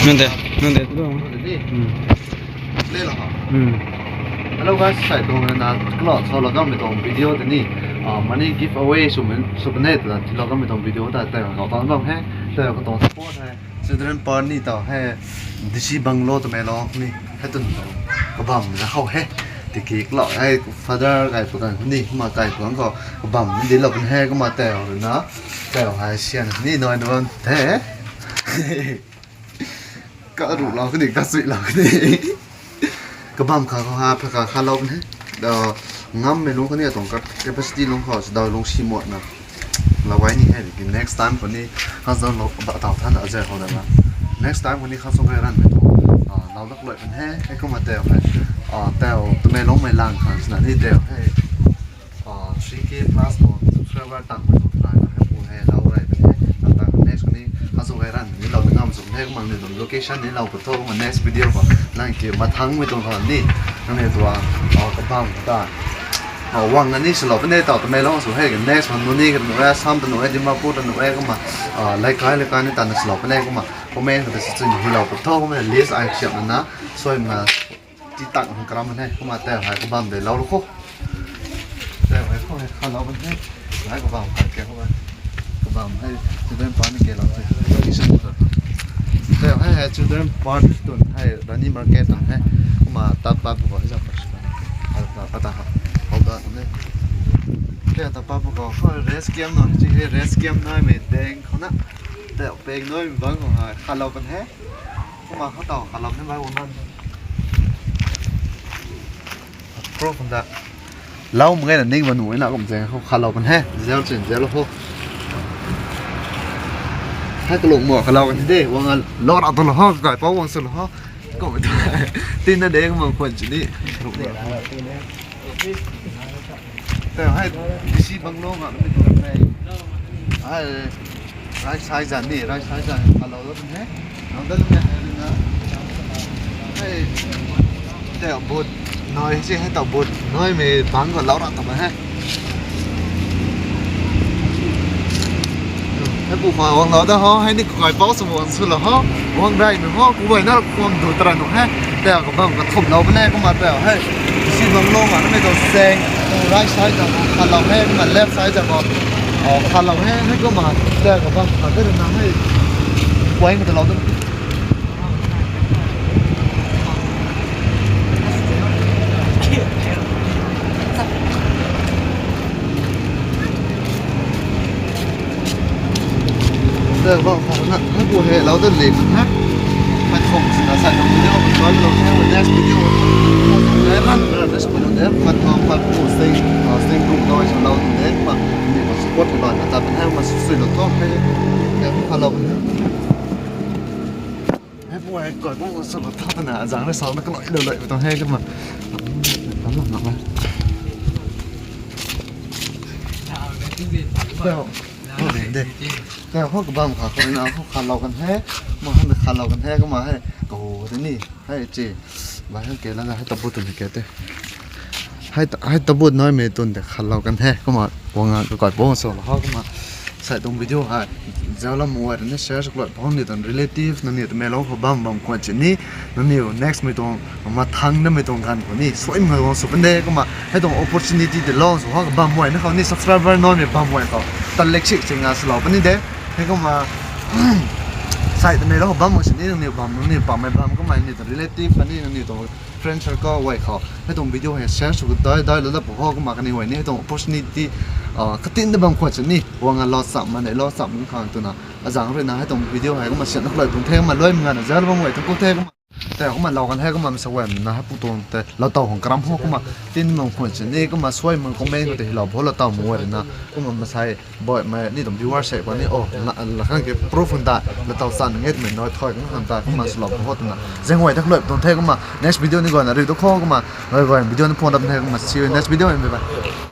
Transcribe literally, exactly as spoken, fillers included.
Nunde, nunde tu. Nunde ni. Hmm. Play lo ha. Hmm. Hello guys, sai tuang na klo so lo kam tuang video de ni. Ah, money giveaway sum sum ne ta lo kam tuang video ta ta ko ta bam he. Ta ko tuang support he. Children park ni ta he. D C Bungalow ta me lo ni. He tun kabam na ho he. Tiki klo he father kai pakan ni ma kai pakan ko kabam ni di lo he kuma ta na. Ta hai sian ni noi don the. Ka ruh lou kani, ka sui lou kani. Kabam kha kha, pha kha kha lou bam he. Da ngam mei lung kani, atong ka capacity lung kha, sida lung si mot na. Lou ai ni he, ki next time kani, kha zang lou, ba tau than aze ho da na. Next time kani, kha song kai ran mei tu. Ah, lou lak loi bam he, he kumna teo he. Ah, teo, tumei lung mei lang khan, sina ni teo he. Ah, three K plus tuang subscriber tang pu tuang try na he pu he lau rai bam he. Tang tang next ni kha song kai ran ni lou ngam sum he kumna ni tuang location ni lou pu tho kumna next video khou nang ki mathang mei tuang khou ni nang ni tuang, ah, kabam ta. Ah, wang ni sw lou bam he tau tumei lung sw he next ma nuni ka nu e sam ta nu e Dimapur ta nu e kumna, ah, lai kai lai kai ni ta na sw lou bam he kumna comment khou ta sw chun hi lou pu tho kumna list ai siam na na soi na. Ti tak hang karam he, kumna teo hei kabam de lou lou kho. Teo hei kho hei kha lou bam he. Hei kabam kha ke kho hei. Kabam hei, children park ni ke lou the. Location tu. Teo hei hei children park tun hei, Rani Market tun hei. Kumna tap pa bu ko hei za pa. Hei ta pa ta ha. Hou da tun hei. Teo tap pa bu ko, hei rest camp na, chi hei rest camp na mei deng khou na. Teo peng noi bang khou hei, kha lou bam he. Kumna kha tau kha lou ni bai wang nan. Pro khun da. Lau mei na ning ma nu na kum zeng khou kha lou kan he. Zel chin zel ho. Hai kalung mo kha lou kan de. Wang a lou ra tu lou ho. Kai pau wang sw lou ho. Kum tu. Tin na de kum khwan chi ni. Teo hei, D C Bungalow nga na mi tuang hei. Hei, right side zan ni, right side zan kha lou lou bam he. Nang da lum ya hei na. Hei, teo boat noi si hei tau boat noi mei bang khou lou ra ta bam he. Hei pu khou wang lou da ho, hei ni kai pau sw wang sw lou ho. Wang rai nu ho, ku bai na kuam du tra nu he. Teo kabam ka thum lou bam he, kumna teo hei. Si bam lou ma na mei tu seng, right side ta kha lou he, kumna left side ta ko, oh, kha lou he, hei kumna teo kabam kha de na hei. Kuai ma ta lou tu. Teo bam kha na, hei bu hei lou ta le na. Hei thum sina sa video ko lou the, next video. Hei ran, ran, next video de, hei thum, hei bu sing, ah, sing group noi sa lou de, ma, ni ko support lou na ta, hei ma sui lou tho, hei, hei kha lou. Hei bu hei koi bu sw lou tho na, zang na sa na kaloi lou lou ta hei kumna. Tam na na. Teo. Ho de, de. Teo ho kabam kha, kha na, ho kha lou kan he. Ma han kha lou kan he, kumna hei. Ko de ni. Hei chi. Bai han ke la na, hei tabut tun ke te. Hei ta, hei tabut noi mei tun de kha lou kan he. Kumna wang a ka koi pong so ho kumna. Sai tuang video hei. Zau lam wa ni share sw kloi pong ni tuang relative na ni tu mei lou ho bam bam kwan chi ni. Nangniw next mei tuang mathang na mei tuang ganv khou ni suai mei guang sw pun de kumna hei tuang opportunity de lou sw ha kabam guay na khou ni subscriber nunc mei bam guay khou tan lek sik sing a swlou puni de. Hei kumna sai ta mei lou bam guang sini nangniw bam nangniw bam mei bam kumna ni tuang relative khatni nangniw tuang friend circle guay khou hei tuang video hei share sw dai dai lou da pu ho kumna kaniw guay ni hei tuang opportunity, ah, katin da bam khwan sini guang a lou cham ma nei lou cham khang twna azang rui na hei tuang video hei kumna sian na kaloi tuang the kumna luai mei nga na zar bam guay tuang ku the kumna. Tei kumna lou kan he kumna misa guay na hei pu tuang tei lou taw khang karam ho kumna tin mang khwan sini kumna suai mang comment khou tei lou bo lou taw mei guay na kumna masai boi mei ni tuang viewer sei pa ni o la, la khang ke proof hwn ta lou taw chan nge twmei noi thoi kan khang ta kumna swlou bo ho twna zeng guay ta kaloi tuang the kumna next video ni guay na rui tu kho kumna guay guay video ni phone rap the kumna see you in next video and bye bye.